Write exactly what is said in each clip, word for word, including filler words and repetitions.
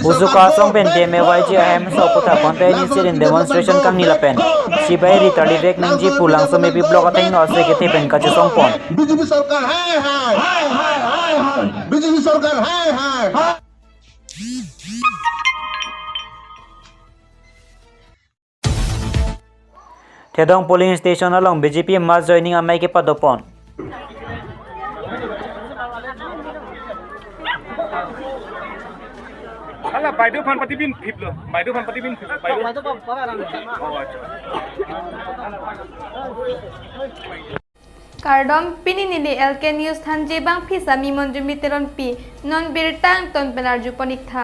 Usuka asong pen P M A Y G ahemso aputhak konta initiative demonstration kangni lapen sibai ri tarlivek nangji pu Langsomepi block athengno ase kethe pen kachesongpon. BJP सरकार हाय हाय, हाय हाय हाय हाय, बीजेपी सरकार हाय हाय। Thedong polling station along B J P mass joining amei kepadopon. Ala, বাইদেউ ফান পাতি বিন ফিফলো, বাইদেউ ফান পাতি বিন ফিফলো, বাইদেউ। বাইদেউ ফান পাতি বিন ফিফলো। অ, আচ্ছা। Kardom, pini neli L K News thanji bangphi sami Monjumi Teronpi, non birta angton pen arjupon iktha.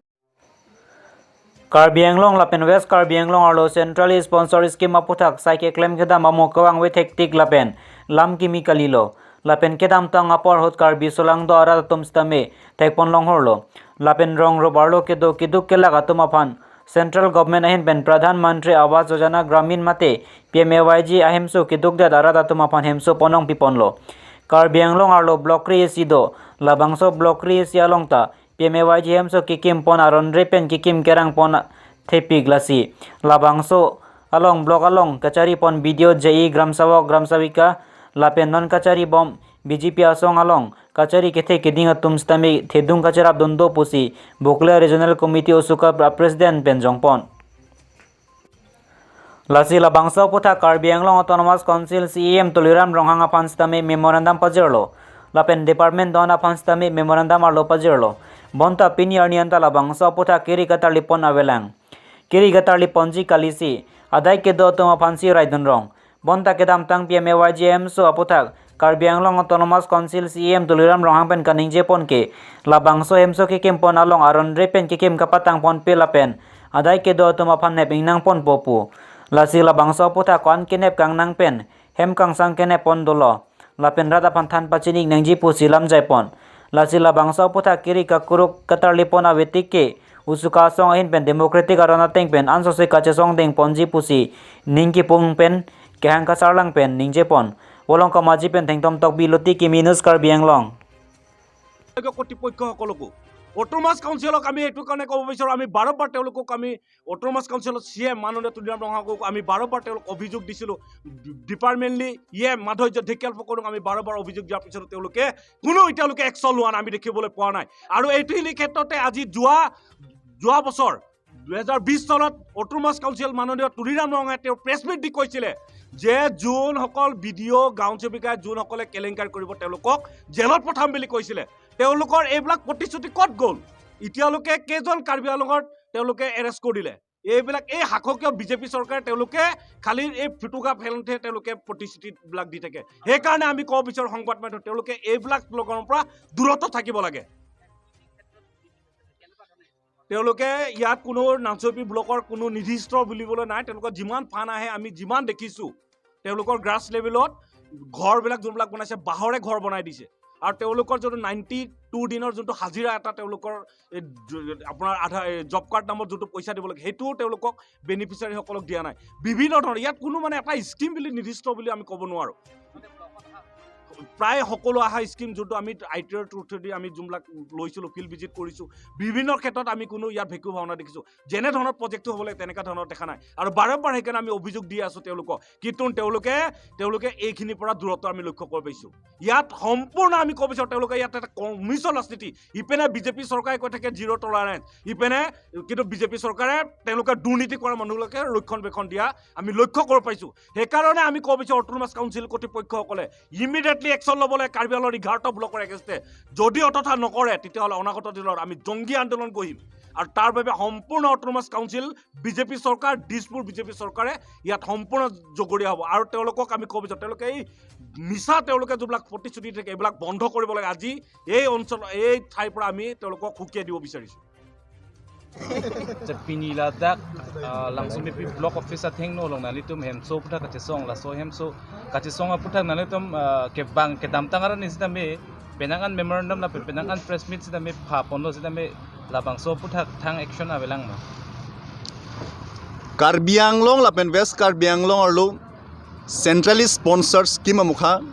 Karbi Anglong lapen West Karbi Anglong arlo centrally sponsored scheme aputhak sai keklem kedam amo kevangve thektik lapen lam kimi kalilo. Lapen kedamtang apor ahut Karbi solangdo arat atum sitame thekpon longhorlo. Lapen rong robarlo kedo keduk kelak atum aphan Central Government ahin pen Pradhan Mantri Awas Yojana Gramin mate P M A Y G ahemso kedukdet arat atum aphan hemso ponong piponlo. Karbi Anglong arlo block kre-isi do, labangso block kre-isi along ta P M A Y G hemso kekimpon aron re pen kekim kerangpon thepik lasi. Labangso along block along kacharipon B D O, J E, Gram Savak, Gram Savika lapen non kacharibom B J P asong along kachari kethe keding atum sitame thedung kacherapdun do pusi Bokolia Regional Committee Usuka pra-, President pen jongpon. Lasi labangso aputhak Karbi Anglong Autonomous Council C E M Tuliram Ronghang aphan sitame memorandum pajirlo. Lapen department don aphan sitame memorandum arlo pajirlo. Bonta pini arni anta labangso aputhak kiri katarlipon avelang. Kiri katarliponji kalisi, adai kedo atum aphansi raidun rong. Bonta kedamtang P M A Y G hemso aputhak Karbi Anglong Autonomous Council C E M Tuliram Ronghang pen kaningjepon ke, labangso hemso kekimpon along aron re pen kekim kapatangponpe lapen adai kedo atum aphan nep ingnangponpo pu. Lasi labangso aputhak ko-an kenep kangnang pen hem kangsang keneppon dolo. Lapen rat aphan than pachini nangji pusi lamjaipon. Lasi labangso aputhak kiri kakuruk katarlipon avetik ke Usuka asong ahin pen democratic aron ateng pen ansose kachesong dengponji pusi ning kipung pen kehang kasarlang pen ningjepon. Volongkom Aji pen Thengtom Tokbi, Luti Kimi News, Karbi Anglong. কৰ্তৃপক্ষসকলকো অট'নমাছ কাউন্সিলক আমি এইটো কাৰণে ক'ব বিচাৰোঁ, আমি বাৰম্বাৰ তেওঁলোকক আমি অট'নমাছ কাউন্সিলৰ চি এম মাননীয় তুলিৰাম ৰংহাঙক আমি বাৰম্বাৰ তেওঁলোকক অভিযোগ দিছিলোঁ, ডিপাৰ্টমেণ্টলি ইয়ে মাধুৰ্য ঢেকিয়াল ফুকনক আমি বাৰম্বাৰ অভিযোগ দিয়াৰ পিছতো তেওঁলোকে কোনো এতিয়ালৈকে একশ্যন লোৱা নাই, আমি দেখিবলৈ পোৱা নাই। আৰু এইটো ক্ষেত্ৰতে আজি যোৱা যোৱা বছৰ দুহেজাৰ বিশ চনত অট'নমাছ কাউন্সিল মাননীয় তুলিৰাম ৰংহাঙে তেওঁ প্ৰেছ মিট দি কৈছিলে যে যোনসকল বি ডি অ', গাঁও সেৱিকাই যোনসকলে কেলেংকাৰী কৰিব তেওঁলোকক জেলত পঠাম বুলি কৈছিলে। তেওঁলোকৰ এইবিলাক প্ৰতিশ্ৰুতি ক'ত গ'ল? এতিয়ালৈকে কেইজন কাৰ্বি আংলঙত তেওঁলোকে এৰেষ্ট কৰিলে? এইবিলাক এই শাসকীয় বিজেপি চৰকাৰে তেওঁলোকে খালি এই ফুটুকা ফেলেংহে তেওঁলোকে প্ৰতিশ্ৰুতিবিলাক দি থাকে। সেইকাৰণে আমি ক'ব বিচাৰোঁ সংবাদ মাধ্যমত তেওঁলোকে এইবিলাক প্ৰকৰণৰ পৰা দূৰত থাকিব লাগে। তেওঁলোকে ইয়াত কোনো নাংচৈপি ব্লকৰ কোনো নিৰ্দিষ্ট বুলিবলৈ নাই। তেওঁলোকৰ যিমান ফাণ্ড আহে, আমি যিমান দেখিছোঁ, তেওঁলোকৰ গ্ৰাছ লেভেলত ঘৰবিলাক যোনবিলাক বনাইছে, বাঁহৰে ঘৰ বনাই দিছে। আৰু তেওঁলোকৰ যোনটো নাইণ্টি টু দিনৰ যোনটো হাজিৰা এটা তেওঁলোকৰ এই জ-, আপোনাৰ আধাৰ, এই জব কাৰ্ড নামত যোনটো পইচা দিব লাগে, সেইটোও তেওঁলোকক বেনিফিচিয়াৰীসকলক দিয়া নাই। বিভিন্ন ধৰণৰ ইয়াত কোনো মানে এটা স্কিম বুলি নিৰ্দিষ্ট বুলি আমি ক'ব নোৱাৰোঁ। প্ৰায় সকলো অহা স্কিম যোনটো আমি আই টি আৰ থ্ৰুদি আমি যোনবিলাক লৈছিলোঁ, ফিল্ড ভিজিট কৰিছোঁ, বিভিন্ন ক্ষেত্ৰত আমি কোনো ইয়াত ভেকুৰ ভাওনা দেখিছোঁ। যেনে ধৰণৰ প্ৰজেক্টটো হ'ব লাগে তেনেকুৱা ধৰণৰ দেখা নাই। আৰু বাৰম্বাৰ সেইকাৰণে আমি অভিযোগ দি আছোঁ তেওঁলোকক, কিন্তু তেওঁলোকে তেওঁলোকে এইখিনিৰ পৰা দূৰত্ব আমি লক্ষ্য কৰি পাইছোঁ। ইয়াত সম্পূৰ্ণ আমি ক'ব বিচাৰোঁ তেওঁলোকে ইয়াত এটা কমিছন ৰাজনীতি। ইপিনে বিজেপি চৰকাৰে কৈ থাকে জিৰ' টলাৰেঞ্চ, ইপিনে কিন্তু বিজেপি চৰকাৰে তেওঁলোকে দুৰ্নীতি কৰা মানুহলৈকে ৰক্ষণাবেক্ষণ দিয়া আমি লক্ষ্য কৰি পাইছোঁ। সেইকাৰণে আমি ক'ব বিচাৰোঁ অট'নমাছ কাউন্সিল কৰ্তৃপক্ষসকলে ইমিডিয়েটলি একশ্যন ল'ব লাগে। কাৰ্বি আংলঙৰ এঘাৰটা ব্লকৰ এগেইনষ্টে যদি অততা নকৰে, তেতিয়াহ'লে অনাগত দিনত আমি জংগী আন্দোলন গঢ়িম। আৰু তাৰ বাবে সম্পূৰ্ণ অট'নমাছ কাউন্সিল বিজেপি চৰকাৰ, দিছপুৰ বিজেপি চৰকাৰে ইয়াত সম্পূৰ্ণ জগৰীয়া হ'ব। আৰু তেওঁলোকক আমি ক'ব বিচাৰোঁ, তেওঁলোকে এই মিছা তেওঁলোকে যিবিলাক প্ৰতিশ্ৰুতি থাকে, এইবিলাক বন্ধ কৰিব লাগে। আজি এই অঞ্চল, এই ঠাইৰ পৰা আমি তেওঁলোকক সকীয়াই দিব বিচাৰিছোঁ। Chepini ladak, ah, Langsomepi block office athengno along nanglitum hemso aputhak kachesong, laso hemso kachesong aputhak nanglitum, ah, kevang kedamtang arni sitame penang an memorandum lapen penang an press meet sitame phaponlo sitame labangso aputhak thang action avelang ma? Karbi Anglong lapen West Karbi Anglong arlo centrally sponsored scheme amokha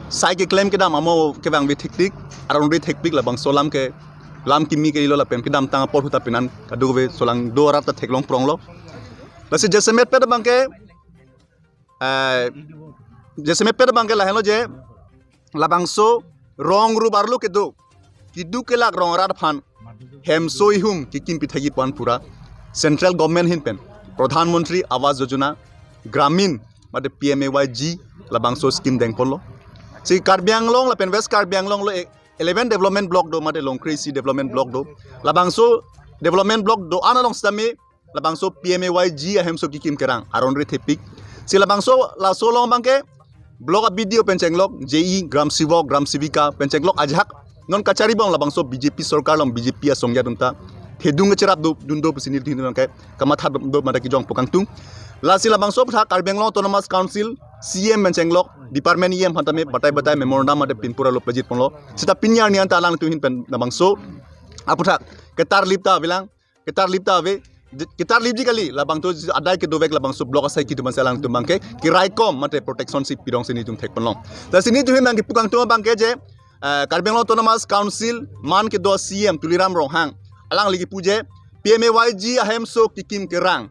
sai keklem kedam amo kevangve thektik, aron re thekpik labangso alam ke lam kimi ke-ilo lapen kedamtang apor ahut ta penan kadokave solangdo arat ta theklong pronglo. Lasi jasemet pet abangke, eh, jasemet pet abangke lahenlo je labangso rong rup arlo kedo, keduk kelak rong arat aphan hemso ihum kekim pithekji pu-an pura Central Government ahin pen Pradhan Mantri Awas Yojana Gramin mate P M A Y G labangso scheme dengponlo. Si Karbi Anglong lapen West Karbi Anglong lo e-, eleven development block do mate Longkre C development block do. Labangso development block do-an along sitame labangso P M A Y G ahemso kekim kerang aron re thepik. Si labangso laso along abangke block a-B D O pen chenglok, J E, Gram Sevak, Gram Sevika pen chenglok ajahak non kachari bom labangso B J P sorkar along B J P asong ya dunta thedung kecherap do dun do pusi nelitum abangke kamatha do mate kejong pu kangtung. Lasi labangso aphuthak Karbi Anglong Autonomous Council C E M pen chenglok department E M aphan tame batai batai memorandum mate pinpura lo pajit ponlo. Seta pini arni anta alangtum ahin pen labangso aphuthak ketarlip ta avelang, ketarlip ta ave, ketarlipji kali, labangso adai kedovek labangso block asai kedo mansi alangtum abangke keraikom mate protection si pirong si nelitum thekponlong. Lasi nelitum ahin abangke pu kangtung abangke je, eh, Karbi Anglong Autonomous Council man kedo C E M Tuliram Ronghang alangli kepu je P M A Y G ahemso kekim kerang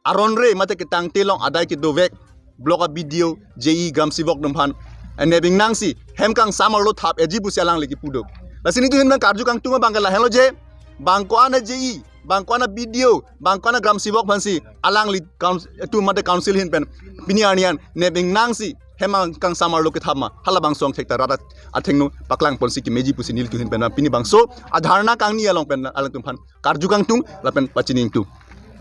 aron re mate ketangte along adai kedovek block a-B D O, J E, Gram Sevak atum aphan, eh, nebing nangsi hem kangsam arlo thap-etji pusi alangli kepu do. Lasi nelitum ahin abang karju kangtung abangke lahenlo je bang ko-an a-J E, bang ko-an a-B D O, bang ko-an a-Gram Sevak aphansi alangli coun-, atum mate council ahin pen pini arni an nebing nangsi hem kangsam arlo kethap ma, halabangso angthek ta rat athengno paklang ponsi kemeji pusi nelitum ahin pen pini bangso adharna kangni along pen alangtum aphan karju kangtung lapen pachini ingtung.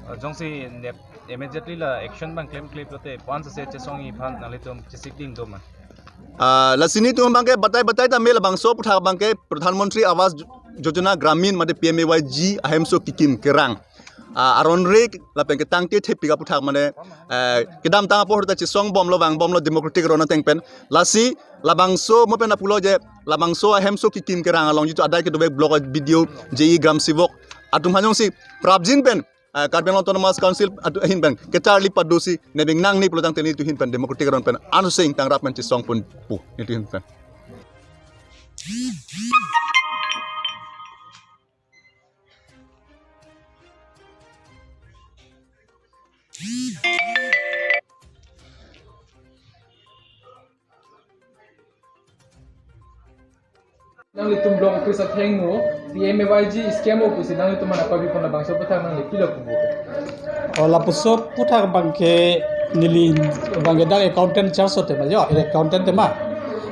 Uh, jongsi nep immediately la action abang klemkle pulote pu-an sese chesongji aphan nanglitum chesik ding do ma? Ah, lasi nelitum abangke batai batai tame labangso aphuthak abangke Pradhan Mantri Awas Yojana Gramin mate P M A Y G ahemso kekim kerang, ah, aron re lapen ketangte thepik aphuthak mane, eh, kedamtang apor ahut ta chesong bomlo, vang bomlo democratic aron ateng pen. Lasi labangso mo pen lapulo je labangso ahemso kekim kerang along jitu adai kedovek block a-B D O, J E, Gram Sevak atum aphan jongsi prapjin pen, eh, Karbi Anglong Autonomous Council atu ahin pen ketarlip pado si nebing nangne pulo tangte nelitum ahin pen democratic aron pen anuseng tangrap pen chesong ponpo nelitum ahin pen. Nanglitum block office athengno P M A Y G scheme o pusi nanglitum aphan pabi pon labangso aphuthak nangli pilo pu? O lapuson aphuthak abangke neli abangke dak accountant charge o tema jo, accountant tema.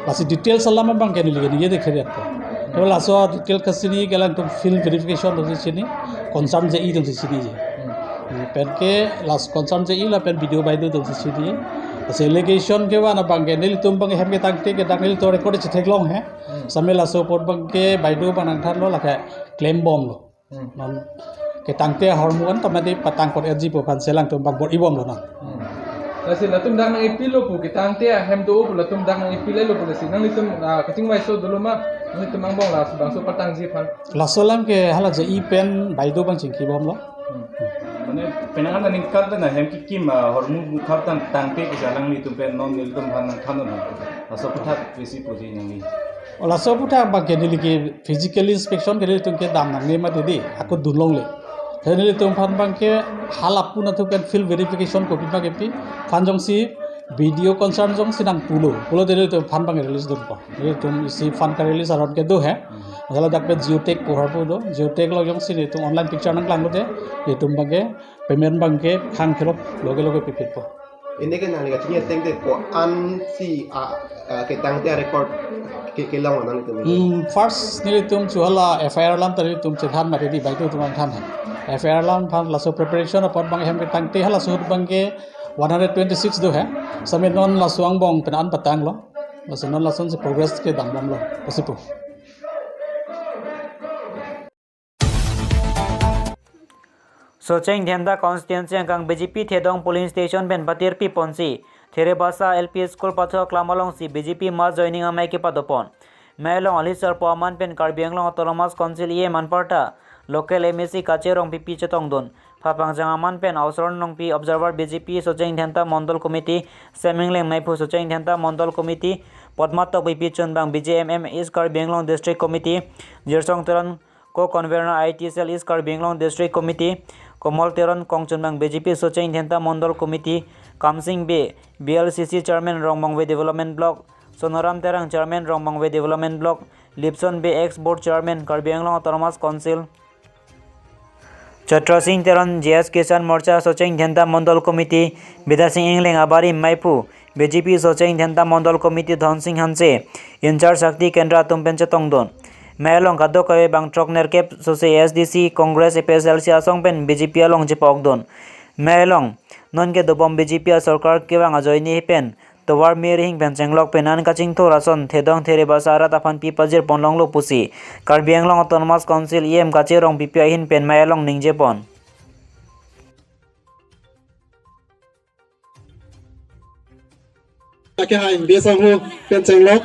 Lasi details alam abangke neli ke neli dekhe det. To laso detail kachini ke alangtum field verification atumsi chini, concern J E atumsi chini je. Penke last concern J E lapen B D O baideo atumsi chini. Lasi allegation kevan abangke nelitum abangke hem ketangte ke dak nelitum record chetheklong he. Hmm. Same laso apot abangke baideo abang nangthanlo lake klem bomlo. Hmm. Non ketangte ahormu an tamadi patang kot L G po aphansi alangtum abang bor-i bomlo non. Hmm. Lasi latum dak nang-ipilo pu ketangte ahem do pu latum dak nang-ipilo pu lasi nanglitum, ah, kachingvaiso dolo ma nanglitum angbong labangso patangji aphan? Laso alam ke hala J E pen baideo abang chingki bomlo. Hmm. Mane penang an aningkan pen ahem kekim, ah, ahormu khap tang tangte ke alanglitum pen non nelitum aphan nangthan non. Laso aphuthak besi puji nangli. O laso aphuthak abangke neli ke physical inspection ke nelitum kedam nangne mati di, ako dunlongle. He nelitum aphan abangke hala pu atum pen field verification kopi ma kepi aphan jongsi B D O concern jongsi nangpulo, pulote nelitum aphan abang release dunpo. Nelitum isi aphan ka-release aron kedo he. Masalah dak pen geotag pu ahormu do, geotag along jongsi nelitum online picture nangklanglote, nelitum abangke payment abangke thang kelok loge loge pipitpo. Ini kan nangli kachini ateng te ko-ansi, ah, ah, ketangte record ke, kelong nangtum? Hmm, first nelitum chu hala F I R alam ta nelitum chethan mati di, baideo atum nangthan he. F I R alam aphan laso preparation apot abang hem ketangte halaso ahut abangke one hundred twenty-six do he. Same non laso angbong pen an patanglo. Laso non lasonsi progress kedam bomlo. Pusi pu. Socheng Dhenta constituency angkang B J P Thedong polling station pen patirpi ponsi Therebasa L P School pathu aklam alongsi B J P mass joining amei kepado pon. Mei along ali sarpo aman pen Karbi Anglong Autonomous Council E M anparta local M A C Kache Rongpipi chetongdun. Phapangjang aman pen Aosaron Rongpi observer B J P Socheng Dhenta Mondol Committee, Seming Lengmeiphu Socheng Dhenta Mondol Committee, Potma Tokbipi chunbang B J M M East Karbi Anglong District Committee, Jirsong Teron Co-convener I T cell East Karbi Anglong District Committee, Komol Teron kongchunbang B J P Socheng Dhenta Mondol Committee, Kamsing Bey, B L C C Chairman Rongbongve Development Block, Sonaram Terang Chairman Rongbongve Development Block, Lipson Bey ex Board Chairman Karbi Anglong Autonomous Council, Chatra Singh Teron J S Kisan Morcha Socheng Dhenta Mondol Committee, Bidya Singh Engleng abarim maiphu, B J P Socheng Dhenta Mondol Committee Dhon Singh Hanse, in-charge Shakti Kendra atum pen chetongdun. Mei along kadokave bang throk nerkep sose A S D C, Congress, A P H L C asong pen B J P along chepokdun. Mei along, nonke dobom B J P asorkar kevang ajoine pen, tovar me rihing pen chenglok pen an kachingthur ason thedong there basa arat aphan pi pajir ponlonglo pusi Karbi Anglong Autonomous Council E M Kache Rongpipi ahin pen mei along ningjepon. Akehai Bey sangho pen chenglok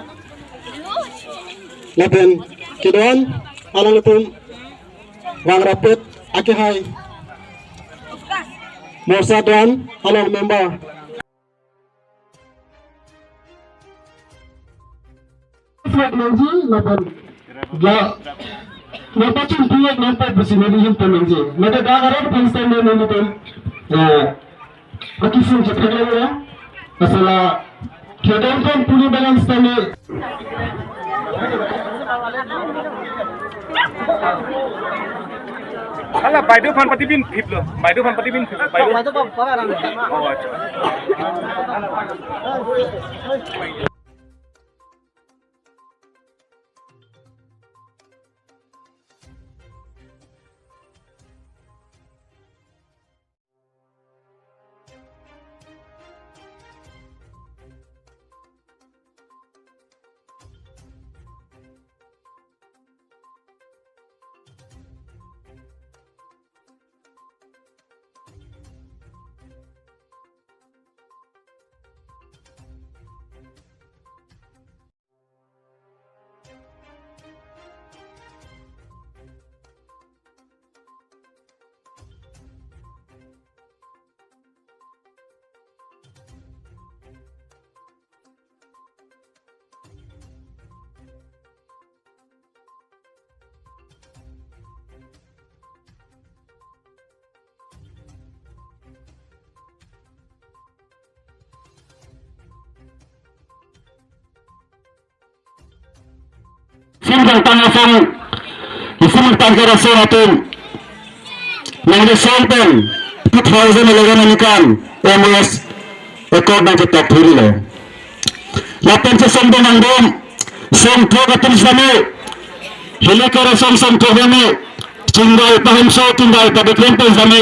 lapen kedo-an alanglitum vang rapet akehai Morcha do-an along member. Flag nangji lapen la la pachun piyak nangpo pusi neli hin pen nangji. Maka da karat pen stand neli pen, eh, aki sing chepheleng ya. Asala kedong pen puni balang stand ni. Hala, baideo aphan pati bin phiplo. Baideo aphan pati bin phiplo. Baideo. Baideo pa, pa, pa, pa. Oh, acha. Sim jangtang asong, sim jangtang asong atum, nangli song pen two thousand eleven aningkan M O S accord nangchetok thurilo. Lapen si song pen nangdom, song throk atum sitame, hilakar asong song throk sitame, chingvai pahemso, chingvai padeklem pen sitame,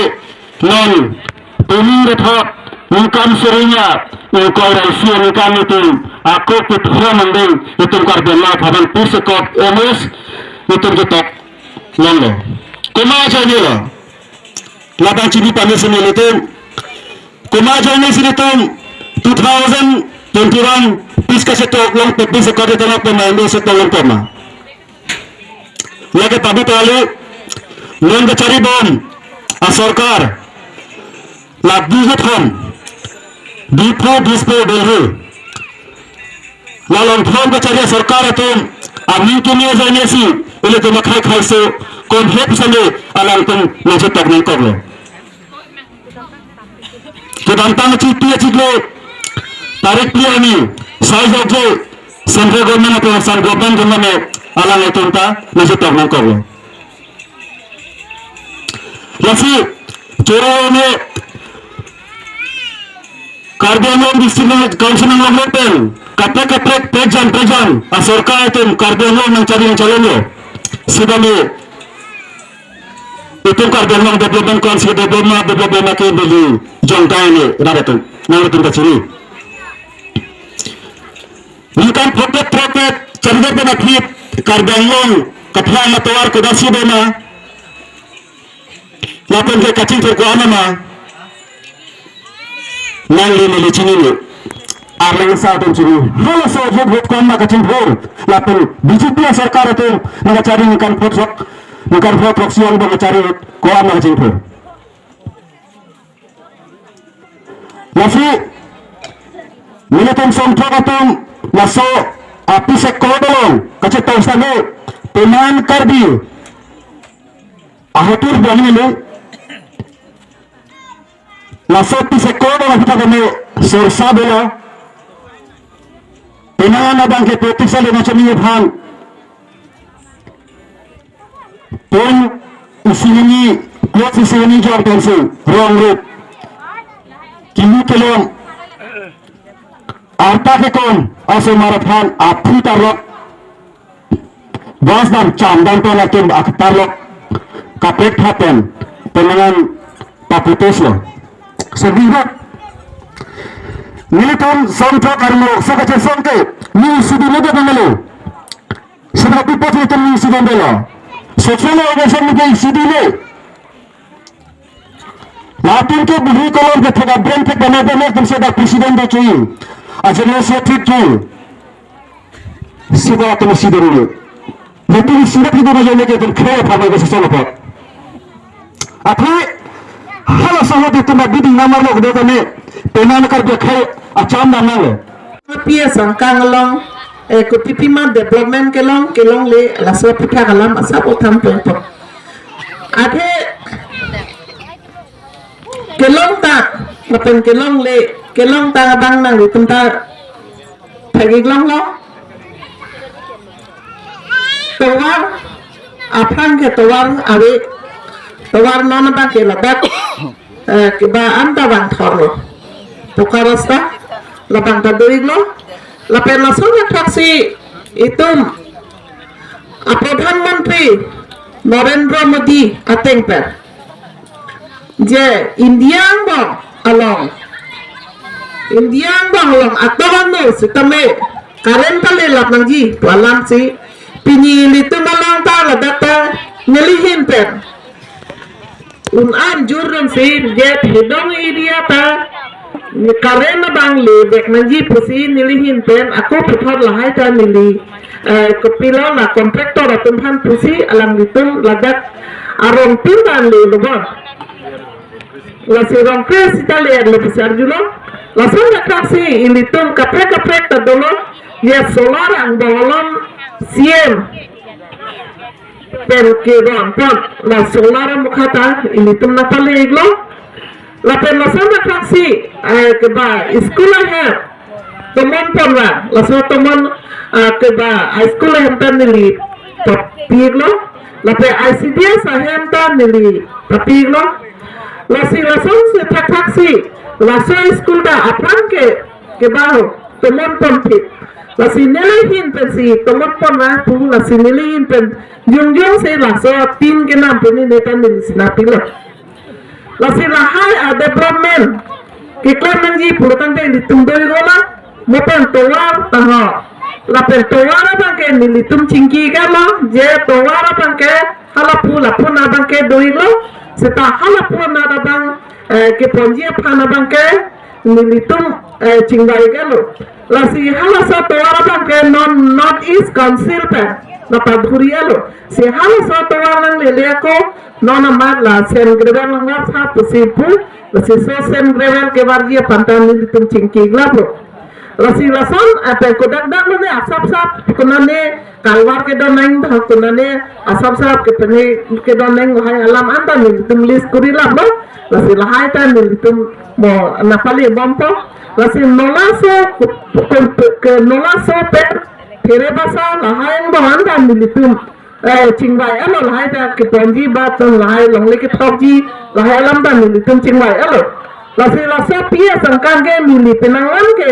non, pini kethot, ningkan suri nya, ingkoi ra isi aningkan itum, ako pitho mandeng, itum Karbi Anglong aphan peace accord M O S, itum chetok longlo. Komat ajoine lo. Labang chini pame sini itum. Komat ajoine si itum two thousand twenty-one peace kachetok long pe peace accord itum pema M O S chetok long pema. Lake pabi tali, non kacharibom asorkar, la Dihethom, Diphu, Dispur, Delhi. La longthom kachari asorkar atum, aning kimi ajoine si, ilitum akhai khaiso, konhep sitame, alangtum nangchetok nangkoklo. Kedamtang chikpi achiklo, tarik phli arni, sai jokje, central government atum, Assam government atum mane, alanglitum ta, nangchetok nangkoklo. Lasi, choro ne, Karbi Anglong District Council nanglonglo pen, kaprek kaprek, prekjam prekjam, asorkar atum Karbi Anglong nangchari nangchalonglo. Sitame, itum Karbi Anglong development council development development ke beli jongkai ne raretum nanglitum kachini. Ningkan phokep phokep charjak pen aphi Karbi Anglong kaphla matovar kodasi doma lapen ke kachingthur ko-an ma. Nangli neli chinilo. Arleng sa atum chini. Halaso ajut vote ko-an ma kachingthur. Lapen B J P asorkar atum nangkachari ningkan phokep, ningkan phokep si angbong kachari ko-an ma kachingthur. Lasi, nelitum song throk atum, laso a-peace accord along kachetong sitame, peman Karbi Ahotur bang ini. Laso pisekor bang kita kami sorsa bela. Penang abang ke petik sali macam ini phan. Pon isi hini, klot isi hini jor pensi, rong rut. Kilu kelong. Arta kekon, aso marathon, aphi tarlok. Bas dam cham dam ton atum ak tarlok. Kaprek thapen, pemangan paputus lo. So, bihok. Nelitum songthok armok, so kacesong ke, ni isi di mega pemelo. Sida pi pot nelitum ni isi di melo. Sexual orientation ni ke isi di le. Latum ke bihek kolom ke thek abren thek bana bana tum sida president do chui. A general secretary chui. Sida tum isi di le. Latum sida pi do jane ke tum khe pha ke sesong pot. Athe, hala saho di tum abidi namar lo kedo kami, penan kar dia khai acham dan nang lo. P S angkang along, eh, kopi pima development kelong, kelongle, laso aphuthak alam asap utham pengpok. Athe, kelong ta, lapen kelongle, kelong ta abang nanglitum ta thek-ik longlo. Tovar, aphrang ke tovar ave, tovar non abang ke ladak, eh, keba anta vang thorlo. Poka rasta, labang ta do-iklo. Lapen lason athaksi itum a Pradhan Mantri Narendra Modi ateng pen je India angbong along, India angbong along atok ano sitame current pale lap nangji pu alam si pini ilitum along ta ladak ta neli ahin pen un-an jur dam si je Hedong area ta current abang le vek nangji pusi neli ahin pen ako puthot lahai ta neli, eh, kopilo la contractor atum aphan pusi alanglitum ladak arong tin dan le lobon. Lasi rong kre sita le lo besar julo. Lason athaksi ilitum kaprek kaprek ta dolo. Ya solar angbong along C M pen ke ron pon la solar amukha ta ilitum nangpale-iklo. Lapen lason athaksi, eh, keba school ahem tomon pon ra, laso tomon, ah, keba, ah, school ahem ta neli papi-iklo, lapen I C D S ahem ta neli papi-iklo. Lasi lason si thakthak si, laso school ta aphrang ke, keba ho, tomon pon phit. Lasi neli ahin pen si, tomon pon ra pu, lasi neli ahin pen, jung jung si laso tin kenam pen neli ta neli si nangpilo. Lasi lahai a development keklem nangji pulo tangte ilitum do-iklo la, mo pen tovar ta ho. Lapen tovar abang ke nelitum chingki-iklo, je tovar abang ke halapu lapu na abang ke do-iklo, seta halapu na abang, eh, keponji aphan abang ke nelitum, eh, chingvai-iklo. Lasi halaso tovar abang ke non North East Council pen nangpabhuri-iklo. Si halaso tovar nanglele ako non amat la sand gravel nanglar sa pusi pu. Lasi so sand gravel kevarji aphan ta nelitum chingki-iklo. Lasi lason ate kodak dak lo ne asap sap konane kalvar kedo nang tha konane asap sap kepene kedo nang lahai alam anta nelitum list kori lap lo. Lasi lahai ta nelitum mo nangpale bompo. Lasi nolaso ke, ke, ke nolaso pen phere basa lahai angbong anta nelitum, eh, chingvai-iklo lahai ta keponji ba ton lahai longle kethokji lahai alam ta nelitum chingvai-iklo. Lasi laso P S angkang ke neli penang an ke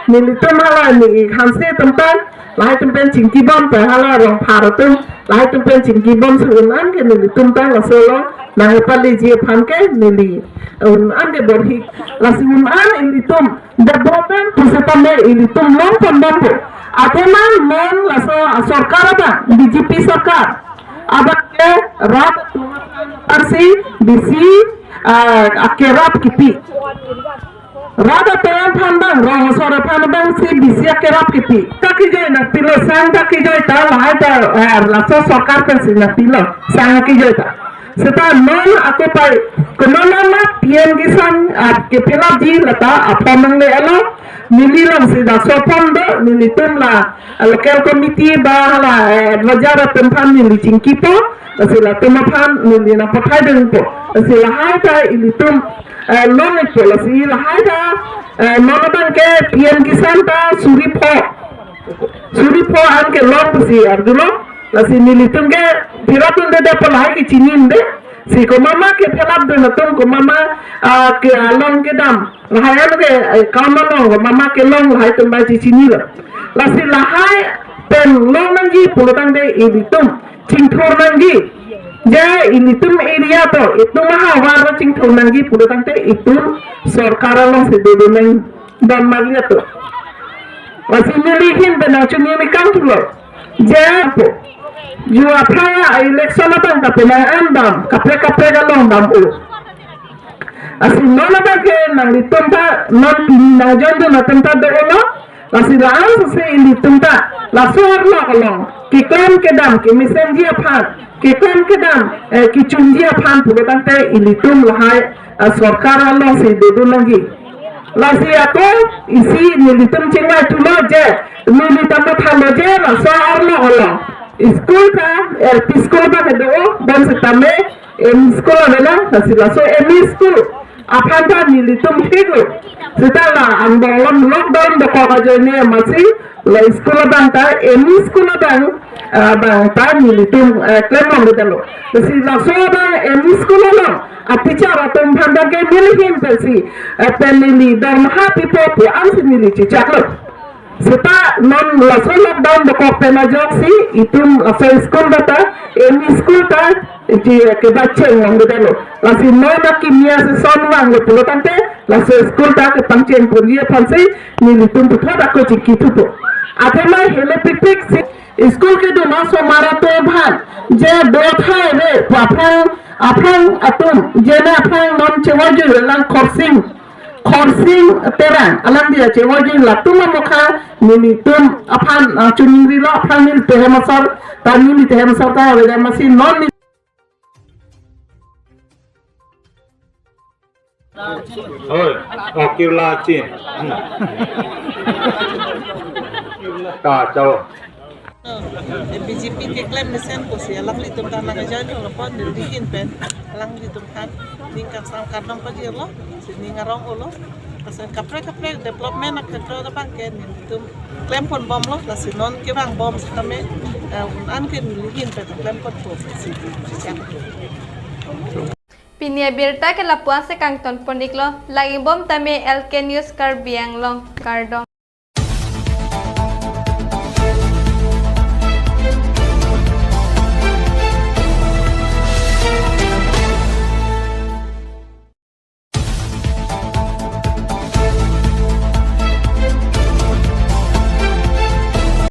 nelitum hala ni hanse atum pen lahai atum pen chingki bom pen hala rong phar atum lahai atum pen chingki bom si un-an ke nelitum ta laso along nangpaleji aphan ke neli un-an ke borhi. Lasi un-an ilitum development pusitame ilitum long pon bompo. Athema non laso sorkar abang B J P sorkar abang ke rat arsi B C, ah, akerap kipi. Rat atum aphan abang, rong asor aphan abang si B C akerap kipi. Ta kejoi nangpilo, sang ta kejoi ta lahai ta, eh, laso sorkar pensi nangpilo, sang kejoi ta. Seta non ako pai, konon nama P M Kisan, ah, ke-fill up ji lata a-form nangle alo, neli along si laso a-form do, nelitum la, ah, local committee ba hala, eh, advisor atum aphan neli chingkipo, lasi latum aphan neli nangpathai dengpo, lasi lahai ta ilitum, eh, long ikpo, lasi lahai ta, eh, non abang ke P M Kisan ta suri pho, suri pho an ke long pusi arjulo, lasi nelitum ke phiratun de de palai ke chini de, si komat ma ke-fill up dun atum, komat ma, ah, ke along kedam, lahai an ke, eh, account along, komat ma kelong lahai atum bai chichinilo. Lasi lahai pen long nangji pulo tangte ilitum chingthur nangji. Je ilitum area to, itum ahavar chingthur nangji pulo tangte itum sorkar alongsi dodun nang dam marli atum. Lasi neli ahin pen nangchini mi kangthulo. Je apo. Ju aphrang a-election abang ta penang an dam, kaprek kaprek along dam-o. Lasi non abang ke nanglitum ta, non pini nangjoin dun atum ta do-olo. Lasi la-an sose ilitum ta, laso arlo along keklem kedam kemesenji aphan, keklem kedam, eh, kechunji aphan pulo tangte ilitum lahai, ah, sorkar alongsi dodun nangji. Lasi ako isi nelitum chingvaithulo je, neli ta mathalo je laso arlo along school ta, L P school abang kedo-o, bonsitame M E school avelang, lasi laso M E school aphan ta nelitum thiklo. Seta la angbong along lockdown dokok ajoine amatsi la school abang ta, M E school abang, ah, abang ta nelitum, eh, klem longledetlo. Lasi laso abang M E school along a-teacher atum aphan ta ke neli ahin pensi, eh, pen neli dormaha pipo pu ansi neli chechaklo. Seta non laso lockdown dokok pen ajoksi itum laso school ta, M E school ta, iji kebacheng longledetlo. Lasi non akimi a-session vanglo pulo tangte, laso school ta kepangcheng ponji aphansi nelitum puthot ako chingkithupo. Athema helopipik si school kedun asomar atum aphan je do thai re pu aphrang, aphrang atum, je ne aphrang non chevajui lang Khorsing, Khorsing Terang, alangli chevajui latum amokha nelitum aphan, ah, chuningrilo, aphrang neli tehem asor, ta neli tehem asor ta avedet amatsi non neli Hoi, oh, kirla chin. Hmm. Ka chao. Eh, B J P keklem mesen pusi alanglitum ta nangjoin lo pon, neli ahin pen alanglitum aphan ning kangsam kardom pajirlo, si ning arong-olo. Lasi kaprek kaprek development akhetro abang ke nelitum klem ponbomlo, lasi non kevangbom sitame, eh, un-an ke neli ahin pen klem ponpo si, si chak. Pini abirta ke lapu-ansi kangton pon-iklo, lake bom tame L K News Karbi Anglong, kardom.